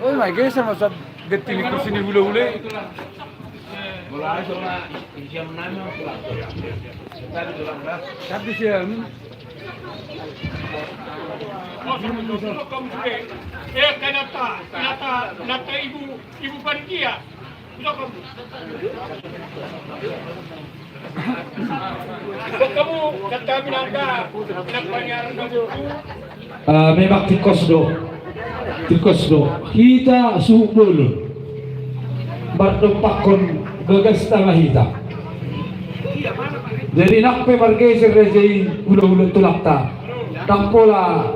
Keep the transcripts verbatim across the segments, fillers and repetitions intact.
Oi, ma geser masa genti ni kursi ni hulahula i. Tapi sian. Eh, kenapa? Kenapa? Kenapa ibu, ibu panitia? Ah, memang tingkos do. Tingkos do. Hita suhut bolon. Mardompakkon bagasta ma hita. Jadi nang pe margeser raja i hulahula tulangta. Ndang pola.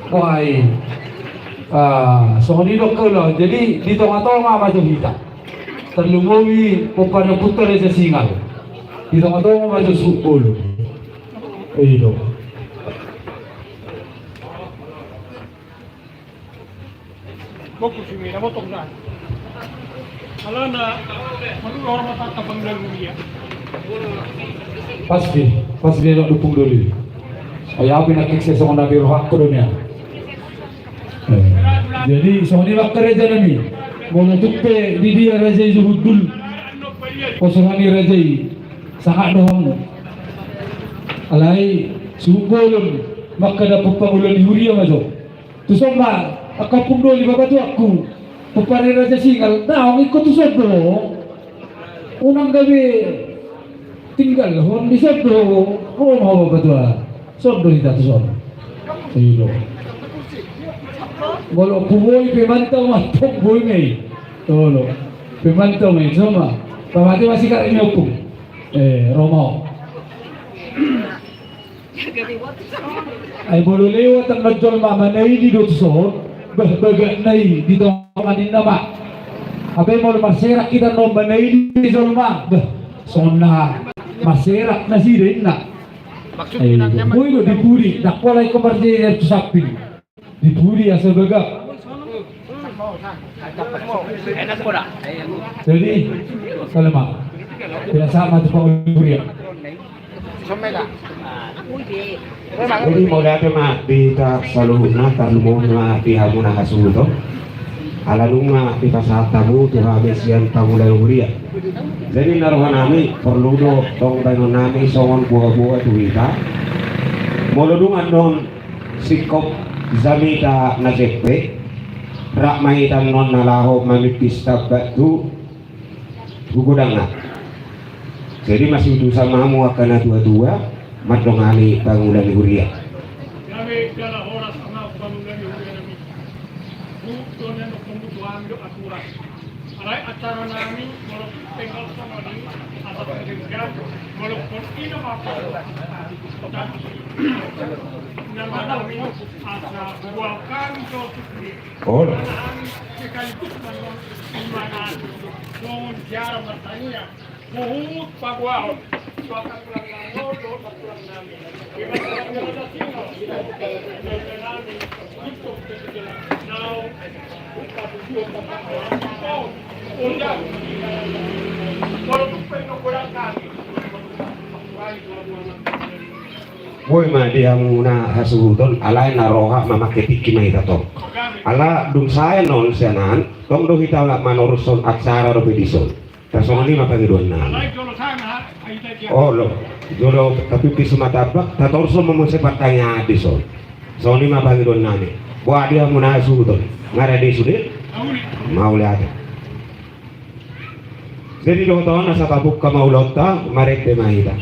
Wah, i. Ah, songon i do kalo. Jadi di tonga-tonga ma jo hita. Tarlumobi pomparan ni ompunta Raja Singal. Di tonga-tonga ma jo suhut bolon. I do. Boku si mina motong na. Alana malu orang mata tabang dalu dia. Pasti, pasti dia nak dukung dulu. Ai au pe na kikse songon na di rohakku do nian. Eh, jadi songon i ma angka raja nami. Molo tung pe di dia raja i jo hundul, poso nami raja i, sangap do hamu. Alai suhut bolon, mangkadapot pangula ni huria ma jo. Tuson ma angka ompung doli, bapatuangku, pomparan ni Raja Singal, naung ingkon tuson do. Unang gabe tinggalhon, dison do. Ro ma ho bapatua. Son do hita tuson. I do. Molo ompung boi pe mantau ma, ompung boi ma i. Olo. Pe mantau ma i, tuson ma. Pamate ma sikaret ni ompung. Eh, ro ma ho. Ai molo lewat annon jolma manaidi do tuson, bah, bagak na i di tonga ninna ma. Hape molo marserak hita annon manaidi jolma, bah, songon na marserak nasida inna. Ai, boi do di pudi, ndang pola ingkon marjea tu samping. Di pudi asa bagak. Jadi, kalau ma, tidak sama tu panguli huria. Jadi mauliate ma di hita saluhutna, tarlumobi ma di hamu na hasuhuton. Ala nunga dipasahat hamu tu hami sian pangula ni huria. Jadi na roha nami porlu do tong baenon nami songon boa-boa tu hita. Molo dung annon singkop jamita na jempe, rap ma hita annon na laho mamimpis tambat tu godangna. Jadi masiutusan ma hamu angka na tua-tua mandongani pangula ni huria. Gabe jala horas ma pangula ni huria nami. Bukan yang kebutuhan do aturan. Alai acara nami molo tenggal sama di atas pendidikan, molo pun ina maka. Nama nami asa buang kami do sendiri. Ol. Nami sekaligus manon imanan. Songon siaran martania. Huhut paboahon. Suaka tulang nami, dohot tulang nami. Boi ma di hamu na hasuhuton, alai na roha mamangke tingki ma hita tong. Ala dung sae non sian an, tong do hita manorushon acara dope dison. Tarsongon i ma pangidoan nami. Olo, jolo tapipi sumatambak, tatorus ma muse partangiangan dison. Songon i ma pangidoan nami. Boha di hamu na hasuhuton. Nga rade sude? Mauliate. Jadi dohot on asa tapungka ma ulaonta, marende ma hita.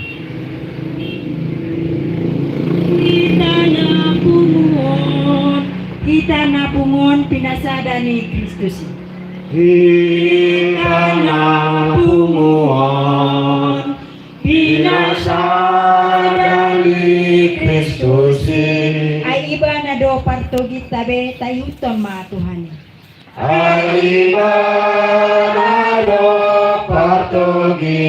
Hita na pungu on, hita na pungu on pinasada ni Kristus i. Hita na pungu on, pinasada ni Kristus i. Ai Ibana do partoginta be, taihuthon ma Tuhan i. Ai Ibana do partoginta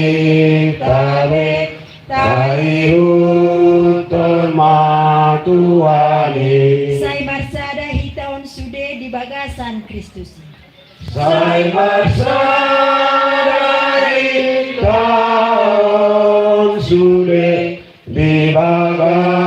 be, taihuthon ma Tuhan i. Sai marsada hita on sude di bagasan Kristus i. Sai marsada hita on sude di bagasan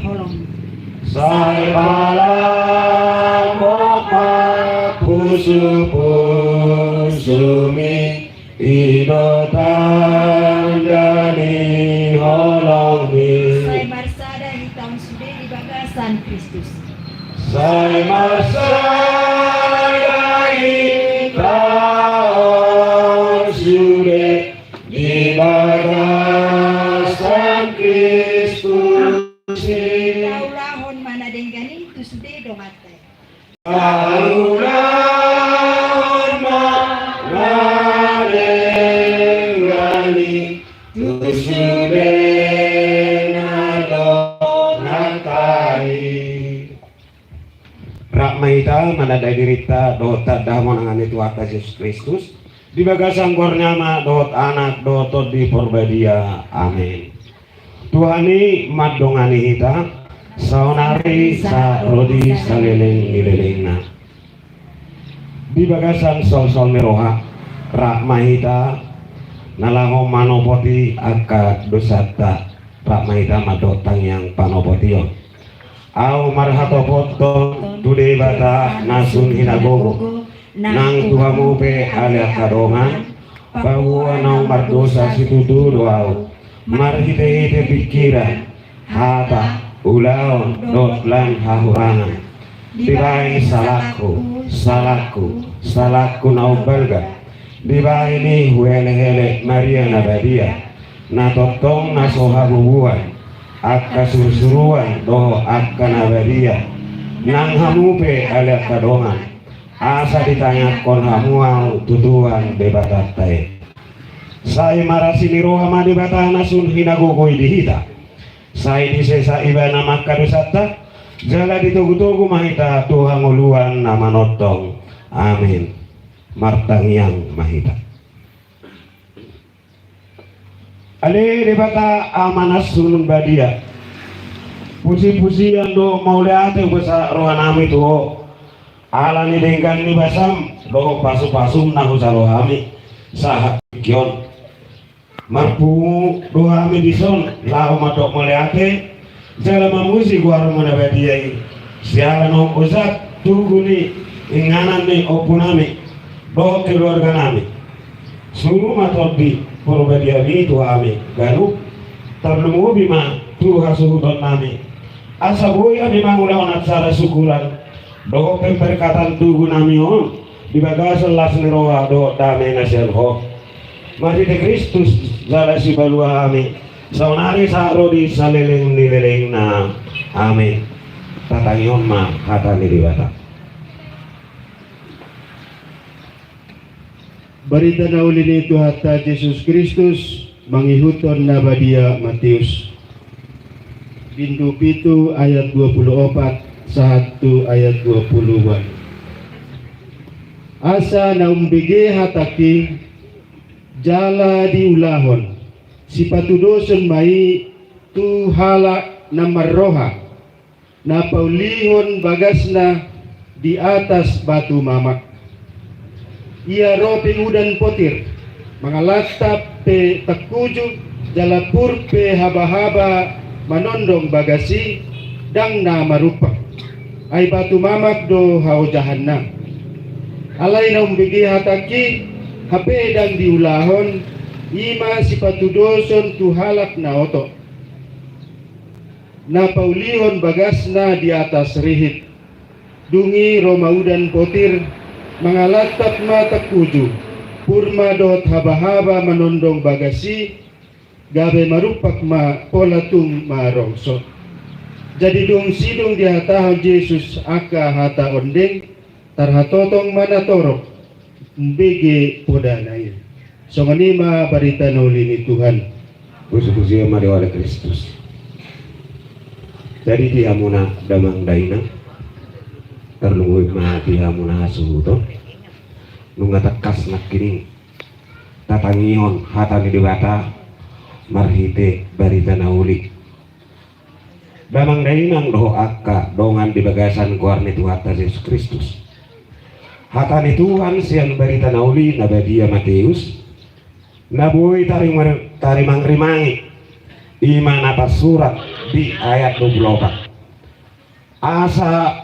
holong. Sai palamok ma pusupusumi, i do tanda ni holongmi. Sai marsada hita on sude di bagasan Kristus. Sai marsada hita on sude di bagasan Kristus. Paulahon ma na denggan i tu sude donganta. Paulahon ma na denggan i tu sude na donganta i. Rap ma hita mananda dirinta dohot tanda hamonangan ni Tuhanta Jesus Kristus, di bagasan goar ni Ama dohot Anak dohot Tondi Porbadia. Amen. Tuhan i mandongani hita, saonari sahat ro di saleleng ni lelengna. Di bagasan solsol ni roha, rap ma hita na laho manopoti angka dosanta, rap ma hita mandok tangiang panopotion. Ahu marhatopothon tu Debata na sun hinagogo, nang tu hamu pe ale angka dongan, paboa naung mardosa situtu do ahu, marhitehite pingkiran, hata, ulaon, dohot lan hahurangan. Dibahen salangku, salangku, salangku na umbalga. Dibahen i huelehele Maria na badia, na tongtong na so habubuan, angka surusuruan dohot angka na badia, nang hamu pe ale angka dongan, asa ditangiangkon hamu ahu tu Tuhan Debatanta i. Sai marasi ni roha ma Debata na sun hinagogo i di hita. Sai disesa Ibana ma angka dosanta, jala ditogutogu ma hita tu hangoluan na manongtong. Amen. Martangiang ma hita. Ale Debata Ama na sun badia, pujipujian dohot mauliate hupasahat rohanami tu Ho, ala ni denggan ni basam dohot pasupasum na hujalo hami sahat tingki on. Marpungu do hami dison laho mandok mauliate, jala mamuji goarmu na badia i, siala naung ojak tugu ni inganan ni ompunami dohot keluarganami. Suru ma Tondi Porbadiami tu hami ganup, tarlumobi ma tu hasuhutonnami, asa boi hami mangulahon acara syukuran dohot pemberkatan tugunami on di bagasan las ni roha dohot dame na sian Ho. Marhite Kristus jala sipalua hami, saonari sahat ro di saleleng ni lelengna. Amen. Tatangihon ma hata ni Debata. Barita na uli ni Tuhanta Jesus Kristus mangihuthon na badia Mateus. Bindu pitu ayat dua puluh opat sahat tu ayat dua puluh walu. Asa na umbege hatangki jala diulahon, sipatudoson ma i tu halak na marroha, na paulihon bagasna di atas batu mamak. Ia ro pe udan potir, mangalantap pe tangkuju, jala pur pe habahaba manondong bagas i, ndang na marumpak. Ai batu mamak do haojahanna. Alai na umbege hatangki, hape ndang diulahon, i ma sipatudoson tu halak na oto, na paulihon bagasna di atas rihit. Dung i ro ma udan potir, mangalantap ma tangkuju, pur ma dohot habahaba manondong bagas i, gabe marumpak ma pola tung marongsot. Jadi dung sidung dihatahon Jesus angka hata ondeng, tarhatotong ma natorop, umbege podana i. Songon i ma barita na uli ni Tuhan. Pujipujian ma di Ho ale Kristus. Jadi di hamuna damang dainang, tarlumobi ma di hamuna hasuhuton, nunga tangkas nangkining tatangihon hata ni Debata marhite barita na uli. Damang dainang dohot angka dongan di bagasan goar ni Tuhanta Jesus Kristus. Hata ni Tuhan sian barita na uli na badia Mateus, na boi tarimar-, tarimangrimangi, i ma na tarsurat di ayat dua pulu opat. Asa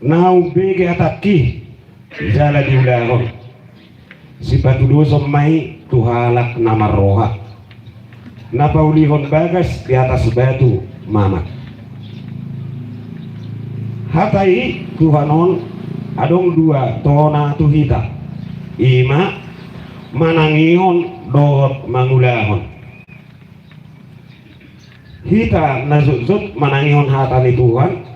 na umbege atangki jala diulahon. Sipatudoson ma i tu halak na marroha, na paulihon bagas di atas batu mamak. Hata i Tuhan on adong dua tona tu hita, i ma manangihon dohot mangulahon. Hita na jotjot manangihon hata ni Tuhan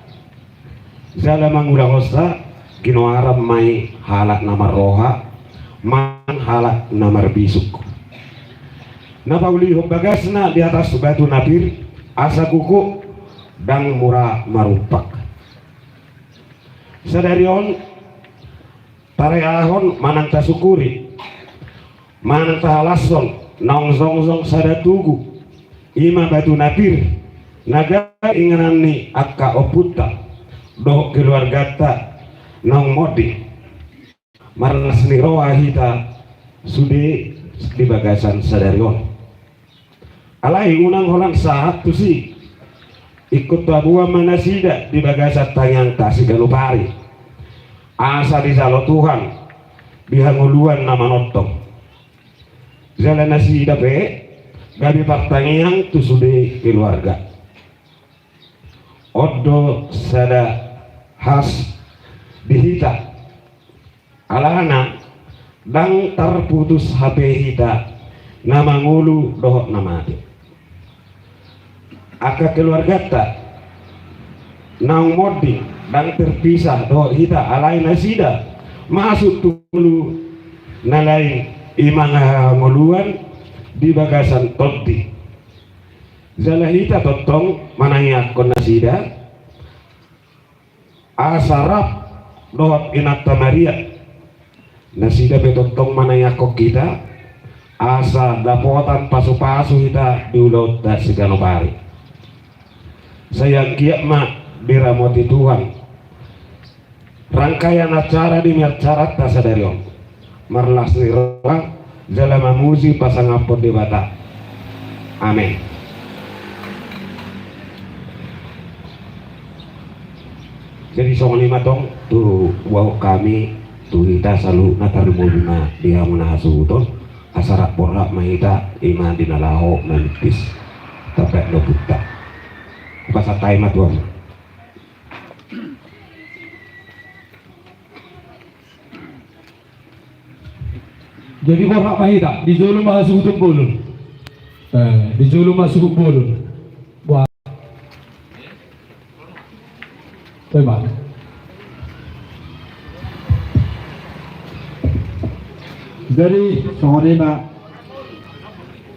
jala mangulahonsa, ginoaran ma i halak na marroha manang halak na marbisuk, na paulihon bagasna di atas batu na pir, asa gogo ndang mura marumpak. Sadari on tareahon manang tasukuri manang tahalashon naung jongjong sada tugu, i ma batu na pir, na gabe inganan ni angka ompunta dohot keluarganta naung monding. Marlas ni roha hita sude di bagasan sadari on. Alai unang holan sahat tusi, ingkon taboan ma nasida di bagasan tangiangta siganup ari, asa dijalo Tuhan di hangoluan na manongtong. Jala nasida pe gabe partangiang tu sude keluarga. On do sada has di hita. Alana ndang tarputus hape hita na mangolu dohot na mate. Angka keluarganta naung monding ndang terpisah dohot hita, alai nasida masuk tu ngolu na lain, i ma hangoluan di bagasan tondi. Jala hita tongtong manangiangkon nasida, asa rap dohot Inanta Maria, nasida pe tongtong manangiangkon hita, asa dapotan pasupasu hita di ulaonta siganup ari. Sai anggiat ma diramoti Tuhan rangkaian acara di miarcaranta sadari on. Marlas ni roha jala mamuji pasangaphon Debata. Amen. Jadi songon i ma tong tu boan hami, tu hita saluhutna, tarlumobi ma di hamu na hasuhuton, asa rap borhat ma hita, i ma di na laho manipis. Tapek do punta. Pasahat hami ma tu hamu. Jadi borhat ma hita, di jolo ma suhut bolon. Eh, di jolo ma suhut bolon. Wah. Tema. Jadi songon i ma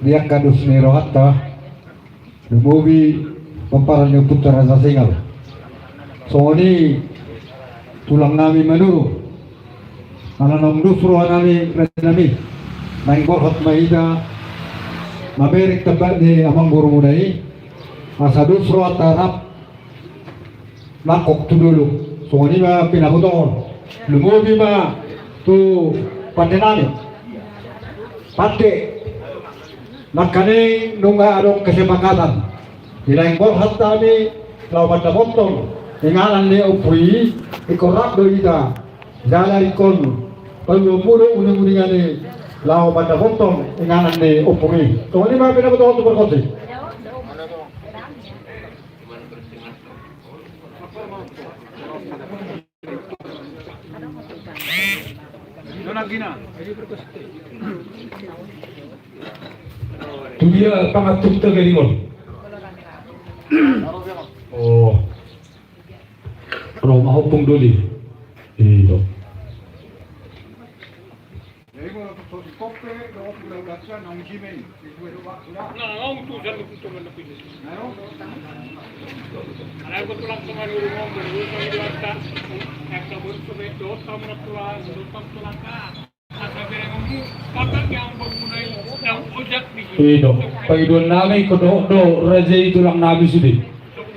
di angka dos ni rohanta. Lumobi pomparan ni ompunta Raja Singal. Songon i tulang nami Manurung. Ala naung dos roha nami, raja nami. Naeng borhat ma hita mamereng tamba ni amangborumuna i. Asa dos rohanta rap nangkok tu dolok. Songon i ma pinabotohon. Lumobi ma tu pande nami. Pande. Nangkaning nunga adong kesepakatan. Di naeng borhat hami laho mandapothon inganan ni ompu i, ingkon rap do hita. Jala ingkon paluhon mulu uning-uningan i laho mandapothon inganan ni ompu i. Songon i ma pinabotohon tu pargonsi. Tu dia pangantukta gading on. Oh. Ro ma Ompung Doli. Iyo. Ido, pangidoan nami, ingkon dohot do raja i tulang nami sude.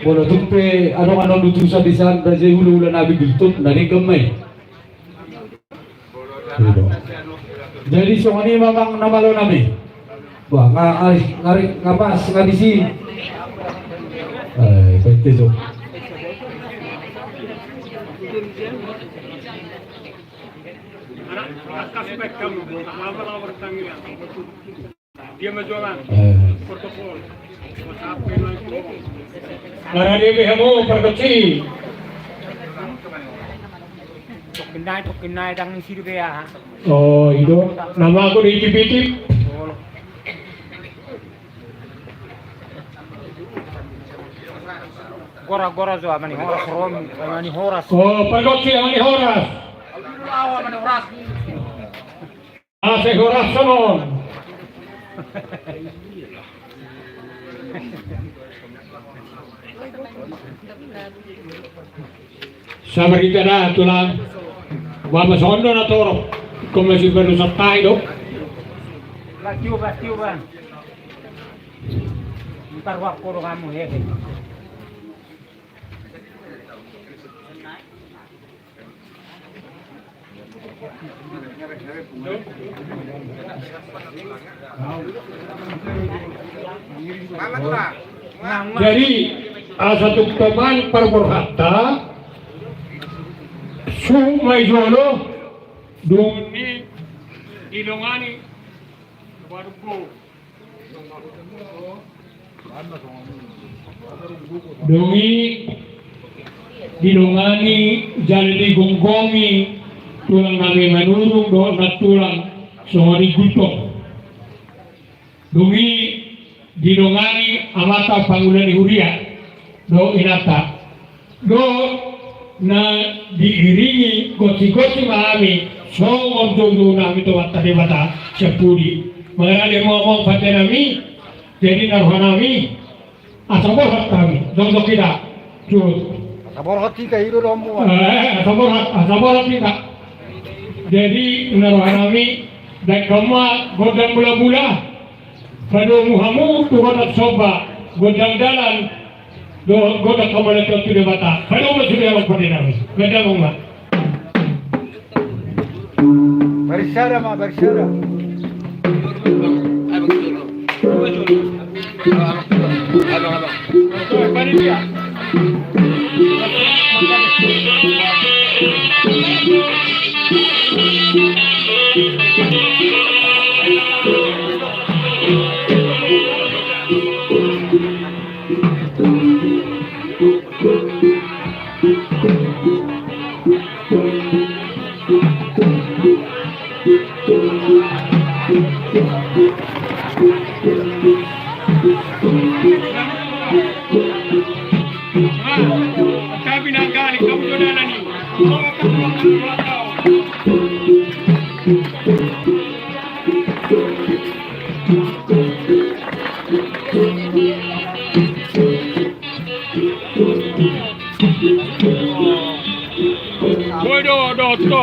Molo tung pe adong annon utusan di san, raja i hula-hula nami, giltut na denggan ma i. Ido. Jadi songon i ma amang na malo nami. Wah, nga ari, nga ari, nga pas, nga disi. Teso. Dia maju aman. Eh. Protokol. Marade be hamu pargonsi. Tokkinnai tokkinnai dang siri be aha. Oh, i do. Nama aku di tip-tip. Gora-gora jo amani horas rom, amani horas. Oh, pargonsi amani horas. Ase horas sonon. Sabar hita da tulang. Bapa sondo na torop. Kau masih baru satai do. Ba tiup, ba tiup, Bang. Ntar waktu kamu hehe. Jadi asa tung toman parborhatta suhut ma i jolo dung i didongani. Dung i didongani jala digonggongi tulang nami Manurung dohot nantulang songon i Gultom. Dung i didongani amanta pangula ni huria dohot inanta. Dohot na diiringi gonsi-gonsi ma hami songon joujou nami tu Amanta Debata sian pudi. Mangarade ma amang pande nami. Jadi na roha nami asa borhat hami jongjong hita. Jut. Asa borhat hita i do domu. Eh, asa borhat, asa borhat hita. Jadi na roha nami dang hamu ma gondang bulabula. Padomu hamu tu gondang somba, gondang dalan. Dohot gondang hamu na tu Debata. Padomu sude amang pande nami. Gondang ma. Barisada ma, barisada. Boi do, do, to.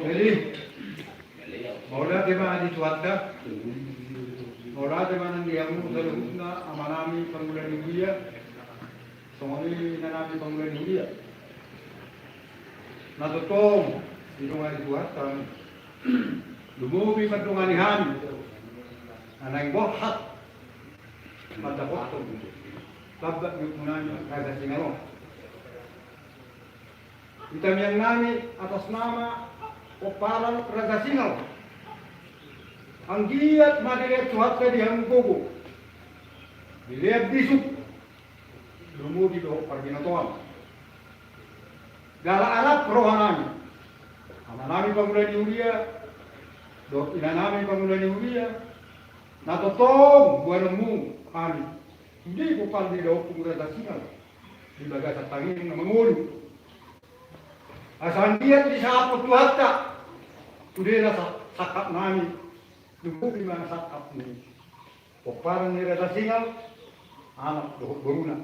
Jadi, mauliate ma di Tuhanta. Mauliate ma nang di hamu saluhutna, amanami pangula ni huria, songon i inanami pangula ni huria. Na tongtong didongani Tuhanta, lumobi mandongani hami na naeng borhat mandapothon tambak ni ompunami Raja Singal on. Di tangiangnami atas nama pomparan Raja Singal, anggiat ma dilehon Tuhanta di hamu gogo, dilehon bisuk, lumobi dohot parbinotoan. Jala arap rohanami, amanami pangula ni huria dohot inanami pangula ni huria, na tongtong boanonmu hami sude pomparan ni daompung Raja Singal di bagasan tangiang na mangolu. Asa anggiat disangap Tuhanta sude na sa-, sangkapnami, lumobi ma sangkap ni pomparan ni Raja Singal, anak dohot boruna.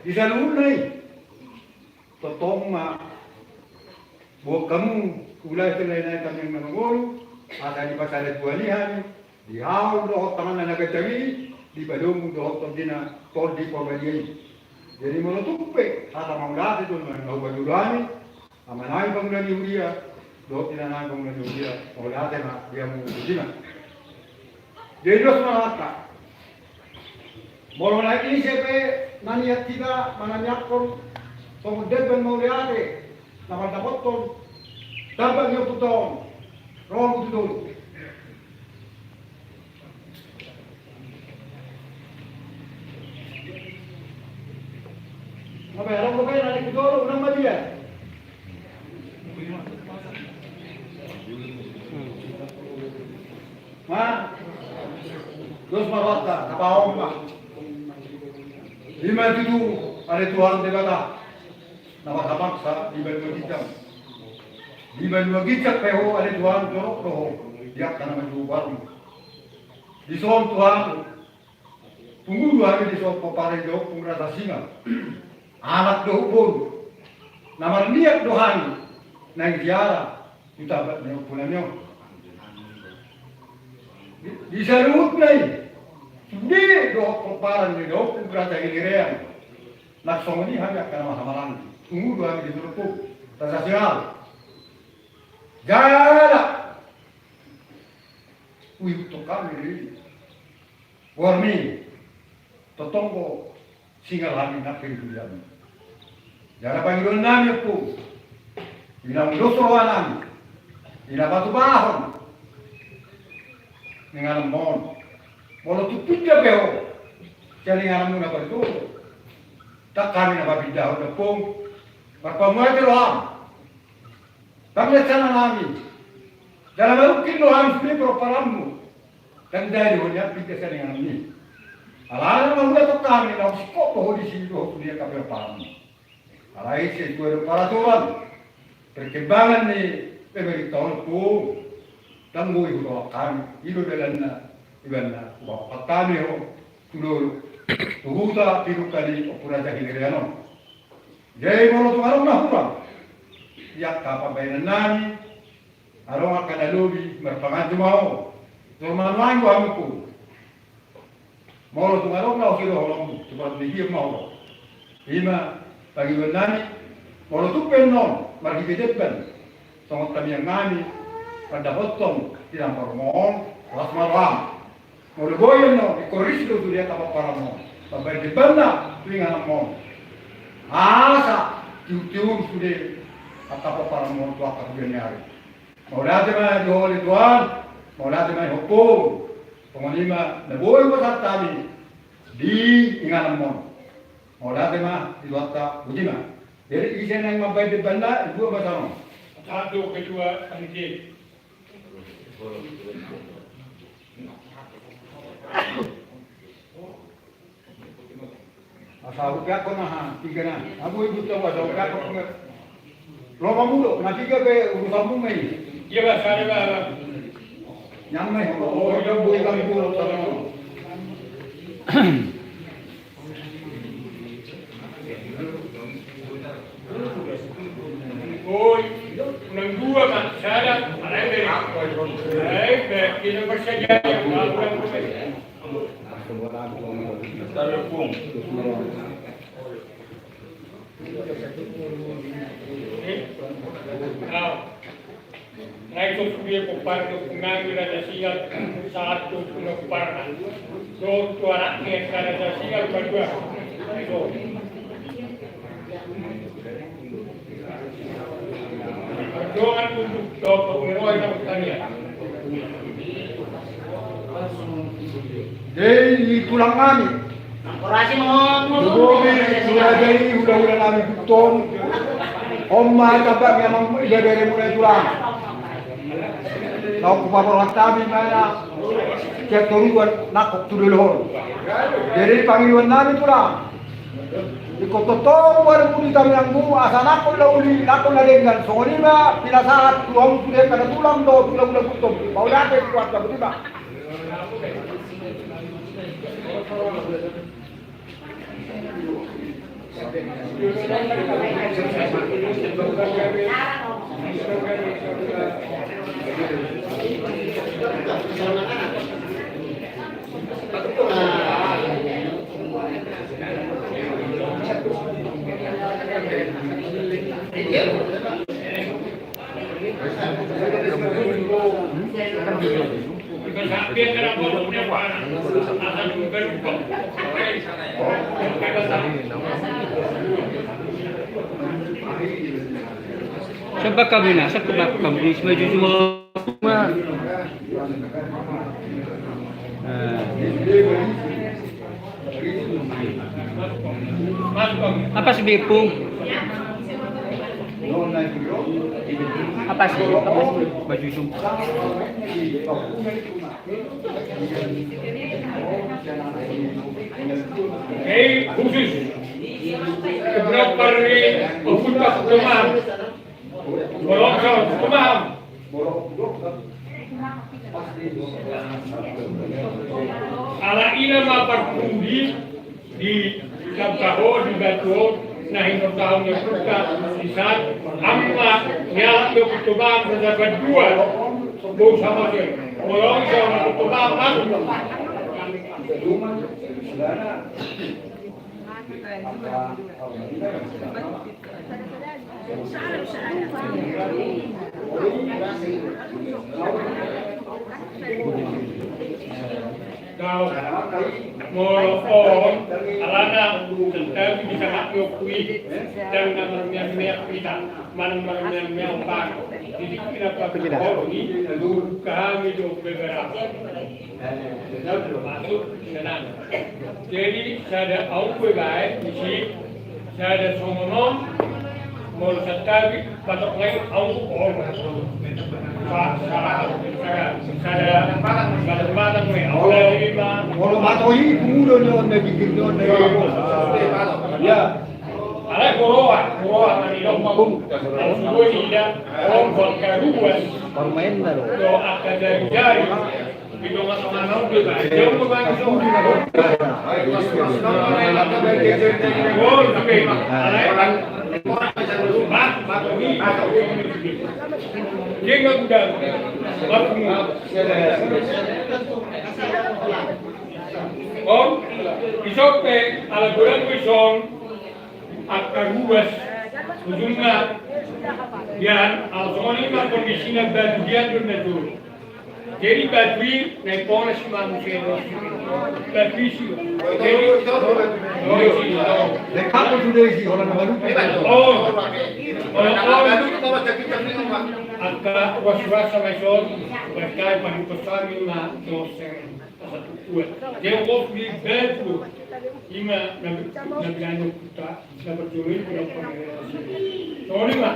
Di saluhutna i, tongtong ma boan hamu ulaon na lae-lae tangiang na mangolu, asa dipasada Tuhan i hami, di haol dohot tanganna na ganjang i, dipadomu dohot Tondina Tondi Porbadia i. Jadi molo tung pe hata mauliate do na hupajolo hami, amanami pangula ni huria dohot inanami pangula ni huria, mauliate ma di hamu, botima. Jadi dos ma rohanta. Molo naeng ise pe na niat hita mananiakhon songon demban mauliate na mandapothon tambak ni ompunta on, ro hamu tu jolo. Nga pe, ro hamu pe na di jolo, unang mabiar. Nga, dos ma rohanta, na paon ma. Ima tutu. Ale Tuhan Debata, na marhabangsa di banua ginjang. Di banua ginjang pe ho ale Tuhan, jonok do ho di angka na manjou goarmu. Dison Tuhan, pungu do hami dison pomparan ni da Ompung Raja Singa. Anak dohot boru. Na marniat do hami naeng ziarah tu tambat ni ompunami on. Di, di saluhutna i, sude dohot pomparan ni da Ompung Raja Hilirean. Nang songon i hami angka na marhahamaranggi. Pungu do hami dison Ompung Raja Singa. Jala huihuthon hami do goarmi, tongtong do singal hami nang pe di hami. Jala pangidoannami Ompung, i na umdos rohanami, i na patupahon ingananmon. Molo tung pinda pe ho sian ingananmuna parjolo, ndang hami na papindahon Ompung. Marpamuati roham. Tapi na sana nami, jala marungkil do hami sude pomparanmu. Ndang dao do ho nian pinda sian ingananmi. Alana na mangula tong hami na singkop do ho disi dohot sude angka pomparanmu. Alai sesuai do paraturan perkembangan ni pemerintah on, Ompung, ndang boi hutolak hami. I do dalanna, ibana hupapasahat hami ho tu dolok, tu huta pinungka ni Ompu Raja Hilirean on. Jadi molo tung adong na hurang di angka pambahenannami, adong angka na lobi, marpanganju ma ho. Jolo manuaeng do hami, Ompung. Molo tung adong na ose dohononmu, tu partingkian ma ho. I ma pangidoannami, molo tung pe annon marhite demban, songon tangiangnami, mandapothon di na parumaen, las ma roham. Molo boi annon, ingkon ris do sude angka pomparanmon mambahen dembanna tu ingananmon. Asa tiurtiur sude angka pomparanmon tu angka huria ni ari. Mauliate ma di ho ale Tuan, mauliate ma di ho Ompung. Songon i ma na boi hupasahat hami di ingananmon. Mauliate ma di Tuhanta, botima. Jadi ise naeng mambahen dembanna, i dua ma sanon. Satu, kedua, panitia. Asa hupeakkon aha, tiga na. Abu ibu tahu asa hupeakkon. Lo mamudo, na tiga pe urusanmu ma i. Iya, Bang, sada, Bang. Nyamai, oh, iya, boi ganggu, lo tahu. Oi, unang dua ma, sada, alai be. Alai be, kita bersaja ya, unang dua. Nai so sude pomparan ni Ompung nami Raja Singa, sahat tu pomparanna. Dohot tu anakna Raja Singa, padua. Pardongan untuk dohot panguroi na pertanian. Jadi di tulang nami. Tubobi, sudah jadi, udah-udah nami butong. Om ma tambak ni amang ibebere muna i tulang. Laho hupaborhat hami ma na sian toruan nangkok tu dolok on. Jadi pangidoan nami tulang. Ingkon tongtong boan muli tangiangmu asa nangkok na uli, nangkok na denggan. Songon i ma pinasahat tu hamu sude angka na tulang dohot uda-uda butong. Mauliate tu Tuhanta, botima. Sebab kami na, sebab kami na, sebab kami na. Apa sih, Bepung? Apa sih? Apa sih? Baju sum. Hei, khusus. Parri, oputa, tomam. Bolong, tomam. Ala ina ma parpudi di Tambaho di Batuo na hinortahon ni Puta di Sat, ama ni ala ni Puta Bang, Raja Bandua, bau sama dia. Bolong, sama Puta Bang, aku. Dao, molo on, alana, tentang bisa hak yokui, dan na marmeam-meam kita, mana marmeam-meam ompang. Jadi kita pakai ini, kami do beberapa. Jadi sada au pe baen disi, sada songon on, molo santabi patok nai au on. Sada, sada, sada batang-batang nai au lima. Molo matoi, pungu do ni on, na gigir ni on, na gigir ni on. Ya. Alai huroha, huroha manidok ma. Au sugo ida, on buat karuan. Parmaen na do. Do angka jari-jari. Om, isok pe ala godang ison, angka ruas ujungna, yan, ala songon i ma kondisina batu dian do na jolo. Jadi batu i naeng pola si manusia do. Batu i si. Jadi, oh, si, oh. Lengkap sudah isi, orang baru. Oh. Oh, oh. Angka was-was sama ison, mereka paling besar lima dosen. Dia ngomong di batu. Ima, na, na bilangnya putra. Songon i ma.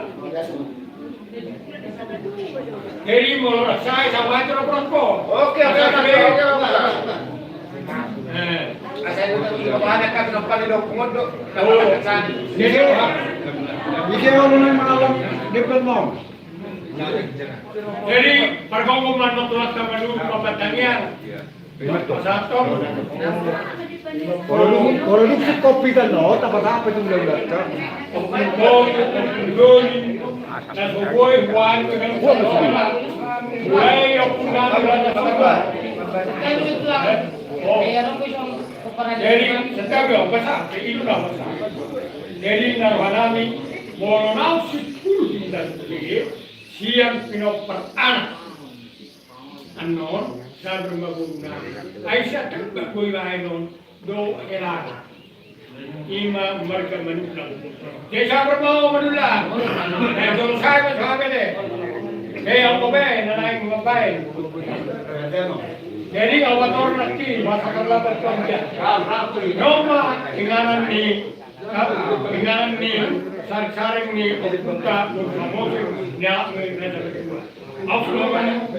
Jadi molo rasa i sama aja rokok. Oke, oke, oke, oke, oke. Eh. Asal itu sudah banyak kan, nampak di dokter do. Jadi, jadi orang yang malam di Belmont. Jadi, pargonggo manonton sama dulu, Bapak Daniel. Produksi kopi kan, no, tapa tapa itu udah udah. Jadi, setiap yang besar, itu lah besar. Jadi, narohanami, molo naung sipulu hita, sian pinompar anak. Annon, sabar ma boruna. Ai sia tebak boi baenon, do hela. Ima marga Manullang. Jadi sabar ma ho Manullang. Eh, jolo sae ma sae de. Eh, au pe, na naeng mambaen. Jadi au ator nanti, masa terlambat kau dia. Noma, inganan ni Inganan ni saring-saring ni ompunta, ompunta Mose, ni anak ni Raja Kedua. Au sudah kan?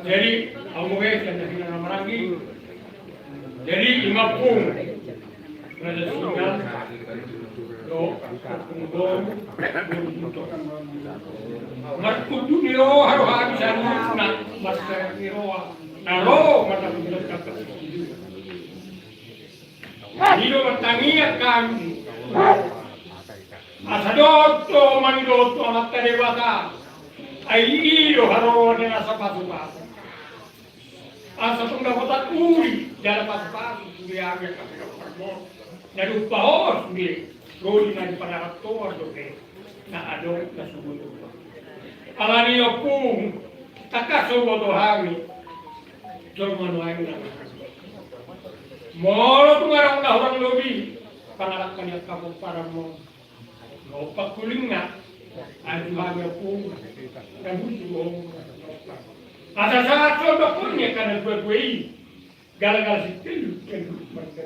Jadi, au mau ya, jadi dengan nama lagi. Jadi, imapung Raja Singa, do, pung dom, markudu ni roha, roha bisa na, masa ni roha, na roha, mata kudu. Ido martangiang hami. Asa dohot do mangido tu Amanta Debata. Ai i do haroro ni nasa pasupasu. Asa tung dapotan uli jala pasupasu tu hami angka pinompar on. Na dipaos be. Rodi na dipanarat toar dope. Na adong na subuto. Alani ompung, tangkas huboto hami. Jolma nuaeng na. Molo tung adong na hurang lobi, pangalangka ni angka pomparanmu. Lompak kulingna. Aju hami ompung. Na busu ompung. Asa sahat sondok kulingna kana dua-dua i. Gala-gala sitelu, kelu, marga.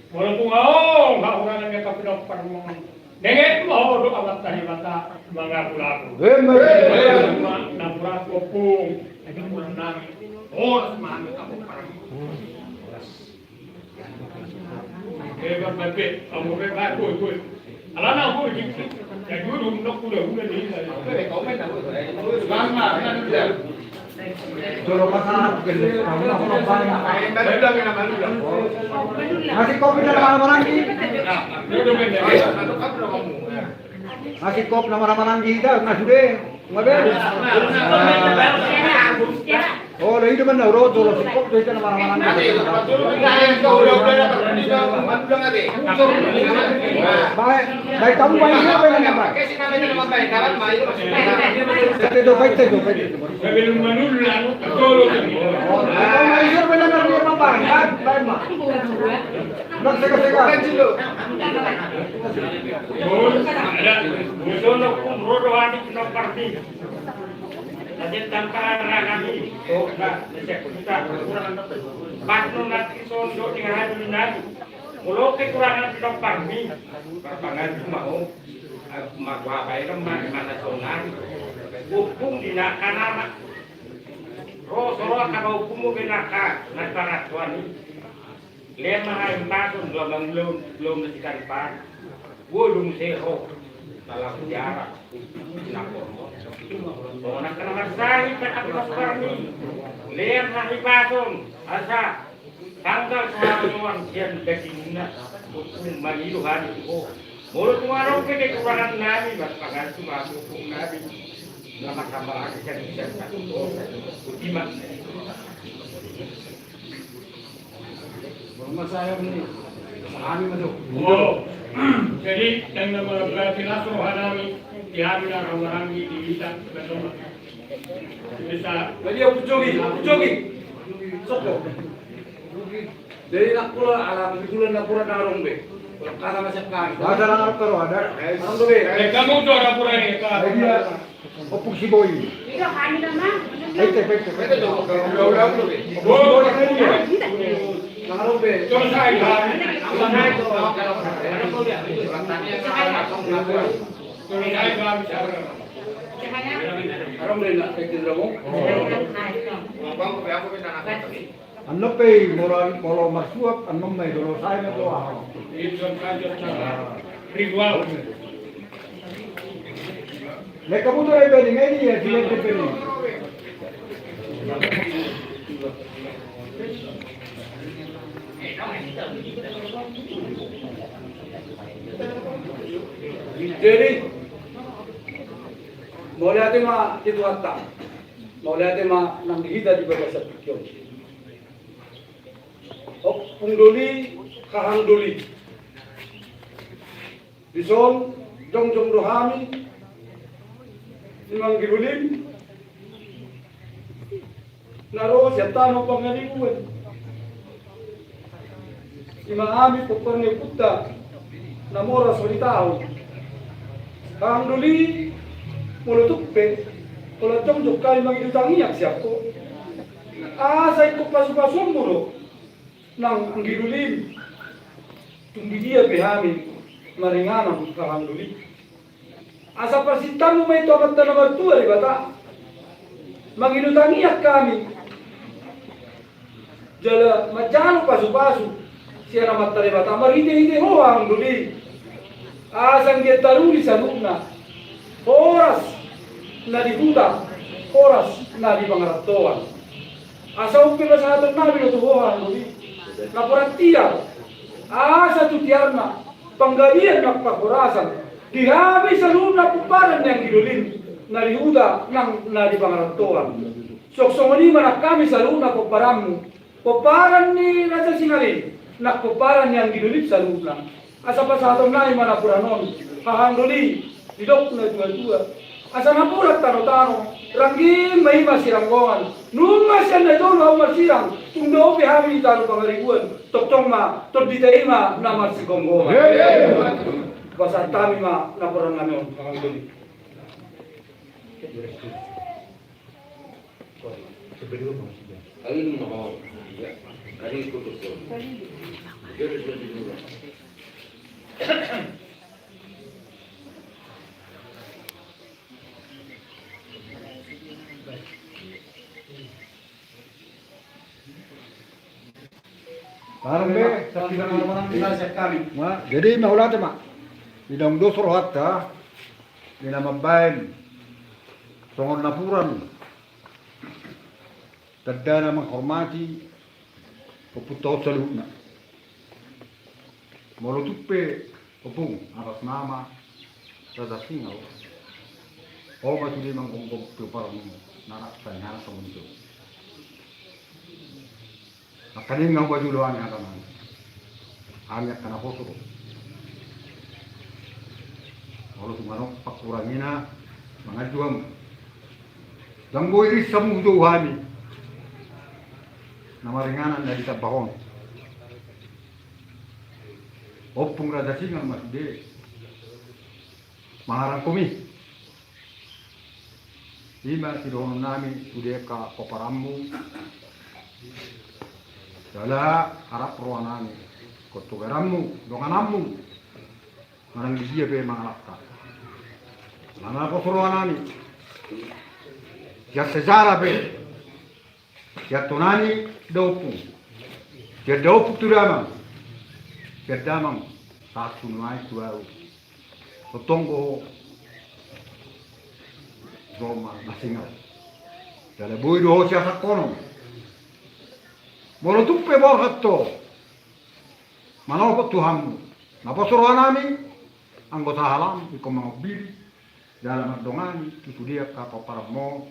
Walaupun aong, hau rana nge tapi dokter mo. Denget mo, do amat tadi mata, mangaku-laku. Emang. Nampura kopung. Horas mami kamu parang. Masih kopi nama-nama lagi. Masih kop nama-nama nanggi hita, na sude. Nga be. Oh, da i do manna ro, jolo singkop do hita nama-nama nanggi. Baik, baik, kamu baik siapa ini, Pak? Kita do, baik, kita do, baik. Pas non nanti sondo dengan hadu nani. Molo kekurangan pinompar ni, marpangan ma ho. Aku ma gua bae ma di mana sonari. Hubung di nak kanama. Ro soro aka ba hubung mo be naka, naka ratuan ni. Lema hai mason dua bang lom, lom na sikan pan. Gua dong seho. Salah sejarah. Hubung di nak kono. Songon angka na marsahi kan aku pasukan ni. Lema hai mason. Asa. Tanggal saharoan sian dagingna, hubung mangido hami tu ho. Molo tung adong pe kekurangan nami, marpangan tu ma hami hubung nami. Na martamba lagi sian sian satu ho. Utima. Molo ma saya ini, hami ma tu. Oh. Jadi, yang nama berarti langsung roha nami, di hami na ramarang di, di kita, bersama. Jadi, aku jogi, aku jogi. Sopo. Jadi, nak pula, ala, kebetulan nak pula, nak rong be. Kalau kata masih kami. Ada, ada, ada, ada. Eh, kamu tuh ada pura ini, Kak. Jadi, ya, opung si Boy. Iya, kami nama. Pete, pete, pete. Udah, udah, udah, be. Boy, kamu ya. Nak rong be. Coba saya, Kak. Coba saya, Kak. Annon pe, molo, molo marsuap, annon ma i, dolo sae ma tu aha. Lek kamu tu rai bani ngeni ya, siap di bani. Jadi, mauliate ma di Tuhanta. Mauliate ma nang di hita di bagasan tingki on. Ompung doli, hahang doli. Dison jongjong do hami, i ma anggi dolim. Na ro sian tano Pangaribuan. I ma hami pompar ni ompunta na mora so di taon. Hahang doli, molo tung pe holan jongjong hami mangido tangiang sian ho, asa ingkon pasupasuonmu do nang anggi dolim. Tung di dia pe hami maringanan, hahang doli. Asa parsintaonmu ma i tu Amanta na martua Debata. Mangido tangiang hami. Jala manjalo pasupasu sian Amanta Debata marhitehite ho, hahang doli. Asa anggiat taruli saluhutna. Horas na di huta, horas na di pangarantoan. Asa umpe pasahaton nami do tu ho, hahang doli, napuran tiar. Asa tu tiarna panggabean nang parhorasan di hami saluhutna pomparan ni anggi dolim na di huta nang na di pangarantoan. Suang songon i ma nang hami saluhutna pomparanmu, pomparan ni Raja Singalin nang pomparan ni anggi dolim saluhutna. Asa pasahaton nami ma napuran on, hahang doli, didok natuatua. Asa napuran tanotano, rangging ma i masiranggongan. Nunga sian na jolo ahu marsirang, tung dao pe hami di tano Pangaribuan, tongtong ma tondita i ma na marsiranggongan. Pasahat hami ma napuran nami on, hahang doli. Barang be, tapi Jadi mauliate ma. Di na umdos rohanta, di na mambahen songon napuran tandana manghormati ompunta on saluhutna. Molo tung pe, Ompung, atas nama Raja Singa, ho ma sude manggomgom pinomparanmu na rap sahali songon i. Nangkaning na hubaju do hami hata nami. Hami angka naposo do. Molo tung adong pangkurangina, manganju hamu. Ndang boi iris hamu tu hami na maringanan na ditambahon. Ompung Raja Singa ma sude mangarangkomi. I ma sidohonon nami sude angka pomparanmu. Jala arap roha nami, ingkon togaranmu, dongananmu, manang di dia pe mangalangka. Alana pos roha nami, sian sejarah pe, sian tonani da ompung, sian da ompung tu damang, sian damang sahat tu nuaeng tu ahu. Tongtong do jolma na singot. Jala boi do ho siasakkonon. Molo tung pe borhat ho manopot tu hamu, na pos roha nami, anggo sahalam ingkon mangombiri jala mandongani tu sude angka pomparanmu,